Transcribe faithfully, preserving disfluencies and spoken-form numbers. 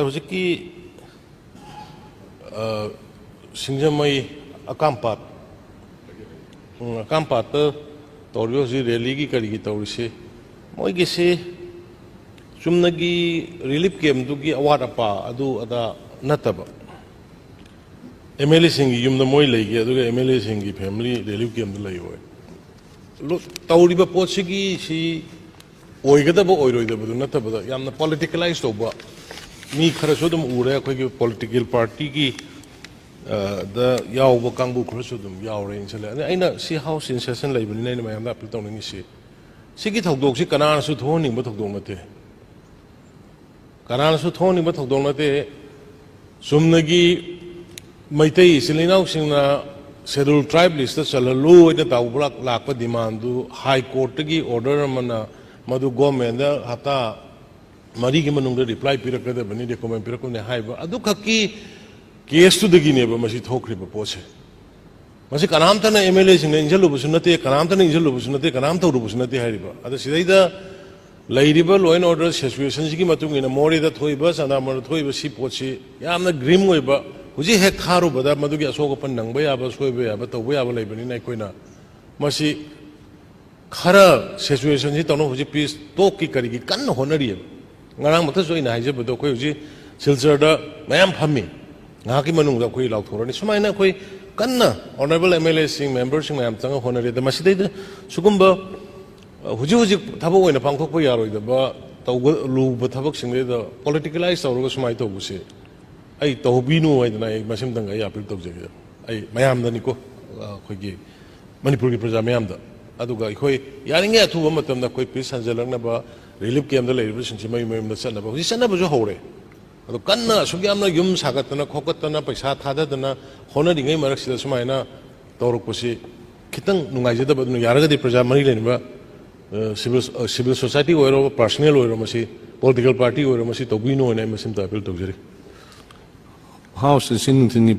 ꯍꯧꯖꯤꯛꯀꯤ, ꯑ, ꯁꯤꯡꯖꯃꯩ, ꯑꯀꯥꯝꯄꯥꯠ, ꯎꯝ, ꯑꯀꯥꯝꯄꯥꯠꯇ ꯇꯧꯔꯤꯕ ꯍꯧꯖꯤꯛ ꯔꯦꯂꯤꯒꯤ ꯀꯔꯤꯒꯤ ꯇꯧꯔꯤꯁꯤ, ꯃꯣꯏꯒꯤꯁꯤ ꯆꯨꯝꯅꯒꯤ ꯔꯤꯂꯤꯐ ꯀꯦꯝꯗꯨꯒꯤ ꯑꯋꯥꯠ ꯑꯄꯥ ꯑꯗꯨ ꯑꯗꯥ ꯅꯠꯇꯕ, ꯑꯦꯝ ꯑꯦꯜ ꯑꯦꯁꯤꯡꯒꯤ ꯌꯨꯝꯗ ꯃꯣꯏ ꯂꯩꯒꯦ, ꯑꯗꯨꯒ ꯑꯦꯝ ꯑꯦꯜ ꯑꯦꯁꯤꯡꯒꯤ ꯐꯦꯃꯤꯂꯤ ꯔꯤꯂꯤꯐ ꯀꯦꯝꯗ ꯂꯩꯌꯣꯏ꯫ ꯂꯣ-, ꯇꯧꯔꯤꯕ ꯄꯣꯠꯁꯤꯒꯤ ꯁꯤ ꯑꯣꯏꯒꯗꯕ ꯑꯣꯏꯔꯣꯏꯗꯕꯗꯨ ꯅꯠꯇꯕꯗ, ꯌꯥꯝꯅ ꯄꯣꯂꯤꯇꯤꯀꯦꯂꯥꯏꯁ ꯇꯧꯕ, ꯃꯤ ꯈꯔꯁꯨ ꯑꯗꯨꯝ ꯎꯔꯦ, ꯑꯩꯈꯣꯏꯒꯤ ꯄꯣꯂꯤꯇꯤꯀꯦꯜ ꯄꯥꯔꯇꯤꯒꯤ, ꯑ, ꯗ ꯌꯥꯎꯕ ꯀꯥꯡꯕꯨ ꯈꯔꯁꯨ ꯑꯗꯨꯝ ꯌꯥꯎꯔꯦ ꯏꯟꯁꯤꯜꯂꯦ꯫ ꯑꯗ ꯑꯩꯅ ꯁꯤ ꯍꯥꯎꯁ ꯏꯟ ꯁꯦꯁꯟ ꯂꯩꯕꯅꯤꯅ ꯑꯩꯅ ꯃꯌꯥꯝꯗ ꯑꯄꯤꯜ ꯇꯧꯅꯤꯡꯉꯤꯁꯤ, ꯁꯤꯒꯤ ꯊꯧꯗꯣꯛꯁꯤ ꯀꯅꯥꯅꯁꯨ ꯊꯣꯛꯍꯟꯅꯤꯡꯕ ꯊꯧꯗꯣꯛ ꯅꯠꯇꯦ, ꯀꯅꯥꯅꯁꯨ ꯊꯣꯛꯍꯟꯅꯤꯡꯕ ꯊꯧꯗꯣꯛ ꯅꯠꯇꯦ꯫ ꯆꯨꯝꯅꯒꯤ ꯃꯩꯇꯩ ꯏꯆꯤꯜ ꯏꯅꯥꯎꯁꯤꯡꯅ ꯁꯦꯗꯨꯜ ꯇ꯭ꯔꯥꯏꯕ ꯂꯤꯁꯇ ꯆꯜꯍꯜꯂꯨ ꯍꯥꯏꯅ ꯇꯧꯕ ꯂꯥꯛ-, ꯂꯥꯛꯄ ꯗꯤꯃꯥꯟꯗꯨ ꯍꯥꯏ ꯀꯣꯔꯠꯇꯒꯤ ꯑꯣꯔꯗꯔ ꯑꯃꯅ ꯃꯗꯨ ꯒꯣꯔꯃꯦꯟꯗ ꯍꯞꯇꯥ ꯃꯔꯤꯒꯤ ꯃꯅꯨꯡꯗ ꯔꯤꯄ꯭ꯂꯥꯏ ꯄꯤꯔꯛꯀꯗꯕꯅꯤ, ꯗꯣꯀꯨꯃꯦꯟ ꯄꯤꯔꯛꯀꯗꯕꯅꯤ ꯍꯥꯏꯕ ꯑꯗꯨꯈꯛꯀꯤ ꯀꯦꯁꯇꯨꯗꯒꯤꯅꯦꯕ ꯃꯁꯤ ꯊꯣꯛꯈ꯭ꯔꯤꯕ ꯄꯣꯠꯁꯦ꯫ ꯃꯁꯤ ꯀꯅꯥꯝꯇꯅ ꯑꯦꯝ ꯑꯦꯜ ꯑꯦꯁꯤꯡꯅ ꯏꯟꯁꯤꯜꯂꯨꯕꯁꯨ ꯅꯠꯇꯦ, ꯀꯅꯥꯝꯇꯅ ꯏꯟꯁꯤꯜꯂꯨꯕꯁꯨ ꯅꯠꯇꯦ, ꯀꯅꯥꯝ ꯇꯧꯔꯨꯕꯁꯨ ꯅꯠꯇꯦ ꯍꯥꯏꯔꯤꯕ꯫ ꯑꯗ ꯁꯤꯗꯩꯗ ꯂꯩꯔꯤꯕ law and order situationꯁꯤꯒꯤ ꯃꯇꯨꯡ ꯏꯟꯅ ꯃꯣꯔꯦꯗ ꯊꯣꯛꯏꯕ, ꯆꯟꯗ꯭ꯔꯃꯅꯗ ꯊꯣꯛꯏꯕ ꯁꯤ ꯄꯣꯠꯁꯤ ꯌꯥꯝꯅ ꯒ꯭ꯔꯤꯝ ꯑꯣꯏꯕ, ꯍꯧꯖꯤꯛ ꯍꯦꯛ ꯊꯥꯔꯨꯕꯗ ꯃꯗꯨꯒꯤ ꯑꯁꯣꯛ ꯑꯄꯟ ꯅꯪꯕ ꯌꯥꯕ, ꯁꯣꯏꯕ ꯌꯥꯕ, ꯇꯧꯕ ꯌꯥꯕ ꯂꯩꯕꯅꯤꯅ ꯑꯩꯈꯣꯏꯅ ꯃꯁꯤ ꯈꯔ ꯁꯤꯆꯨꯋꯦꯁꯟꯁꯤ ꯇꯧꯅ ꯍꯧꯖꯤꯛ ꯄꯤꯁ ꯇꯣꯛꯀꯤ ꯀꯔꯤꯒꯤ ꯀꯟꯅ ꯍꯣꯠꯅꯔꯤꯑꯕ꯫ ꯉꯔꯥꯡ ꯃꯊꯛꯁꯨ ꯑꯩꯅ ꯍꯥꯏꯖꯕꯗꯣ, ꯑꯩꯈꯣꯏ ꯍꯧꯖꯤꯛ ꯁꯤꯜꯆꯔꯗ ꯃꯌꯥꯝ ꯐꯝꯃꯤ, ꯉꯥꯏꯍꯥꯛꯀꯤ ꯃꯅꯨꯡꯗ ꯑꯩꯈꯣꯏ ꯂꯥꯎꯊꯣꯔꯅꯤ꯫ ꯁꯨꯃꯥꯏꯅ ꯑꯩꯈꯣꯏ ꯀꯟꯅ ꯑꯣꯅꯔꯦꯕꯜ ꯑꯦꯝ ꯑꯦꯜ ꯑꯦꯁꯤꯡ, ꯃꯦꯝꯕꯔꯁꯤꯡ ꯃꯌꯥꯝ ꯆꯪꯉꯒ ꯍꯣꯠꯅꯔꯤ꯫ ꯑꯗ ꯃꯁꯤꯗꯩꯗ ꯁꯤꯒꯨꯝꯕ, ꯑ, ꯍꯧꯖꯤꯛ ꯍꯧꯖꯤꯛ ꯊꯕꯛ ꯑꯣꯏꯅ ꯄꯥꯡꯊꯣꯛꯄ ꯌꯥꯔꯣꯏꯗꯕ, ꯇꯧꯕ ꯂꯨꯕ ꯊꯕꯛꯁꯤꯡꯗꯩꯗ ꯄꯣꯂꯤꯇꯤꯀꯦꯂꯥꯏꯁ ꯇꯧꯔꯒ ꯁꯨꯃꯥꯏꯅ ꯇꯧꯕꯁꯦ ꯑꯩ ꯇꯧꯕꯤꯅꯨ ꯍꯥꯏꯗꯅ ꯑꯩ ꯃꯁꯤꯃꯇꯪꯒ ꯑꯩ ꯑꯄꯤꯜ ꯇꯧꯖꯒꯦ꯫ ꯑꯩ ꯃꯌꯥꯝꯗꯅꯤꯀꯣ, ꯑ, ꯑꯩꯈꯣꯏꯒꯤ ꯃꯅꯤꯄꯨꯔꯒꯤ ꯄ꯭ꯔꯖꯥ ꯃꯌꯥꯝꯗ꯫ ꯑꯗꯨꯒ ꯑꯩꯈꯣꯏ ꯌꯥꯔꯤꯉꯩ ꯑꯊꯨꯕ ꯃꯇꯝꯗ ꯑꯩꯈꯣꯏ ꯄꯤꯁ ꯍꯟꯖꯜꯂꯛꯅꯕ, ꯔꯤꯂꯤꯐ ꯀꯦꯝꯗ ꯂꯩꯔꯤꯕꯁꯤꯡꯁꯤ ꯃꯌꯨꯝ ꯃꯌꯨꯝꯗ ꯆꯠꯅꯕ, ꯍꯧꯖꯤꯛ ꯆꯠꯅꯕꯁꯨ ꯍꯧꯔꯦ꯫ ꯑꯗꯣ ꯀꯟꯅ ꯑꯁꯨꯛ ꯌꯥꯝꯅ ꯌꯨꯝ ꯁꯥꯒꯠꯇꯅ ꯈꯣꯀꯠꯇꯅ ꯄꯩꯁꯥ ꯊꯥꯗꯗꯅ ꯍꯣꯠꯅꯔꯤꯉꯩ ꯃꯔꯛꯁꯤꯗ ꯁꯨꯃꯥꯏꯅ ꯇꯧꯔꯛꯄꯁꯤ ꯈꯤꯇꯪ ꯅꯨꯡꯉꯥꯏꯖꯗꯕ꯫ ꯑꯗꯨꯅ ꯌꯥꯔꯒꯗꯤ ꯄ꯭ꯔꯖꯥ ꯃꯔꯤ ꯂꯩꯅꯕ, ꯑ, ꯁꯤꯚꯤꯜ, ꯑ, ꯁꯤꯚꯤꯜ ꯁꯣꯁꯥꯏꯇꯤ ꯑꯣꯏꯔꯣ, ꯄꯥꯔꯁꯣꯅꯦꯜ ꯑꯣꯏꯔꯣ, ꯃꯁꯤ ꯄꯣꯂꯤꯇꯤꯀꯦꯜ ꯄꯥꯔꯇꯤ ꯑꯣꯏꯔꯣ, ꯃꯁꯤ ꯇꯧꯕꯤꯅꯣ ꯍꯥꯏꯅ ꯑꯩ ꯃꯁꯤꯃꯇ ꯑꯄꯤꯜ ꯇꯧꯖꯔꯤ꯫ ꯍꯥꯎꯁ ꯑꯁꯤ ꯅꯨꯡꯊꯤꯜꯒꯤ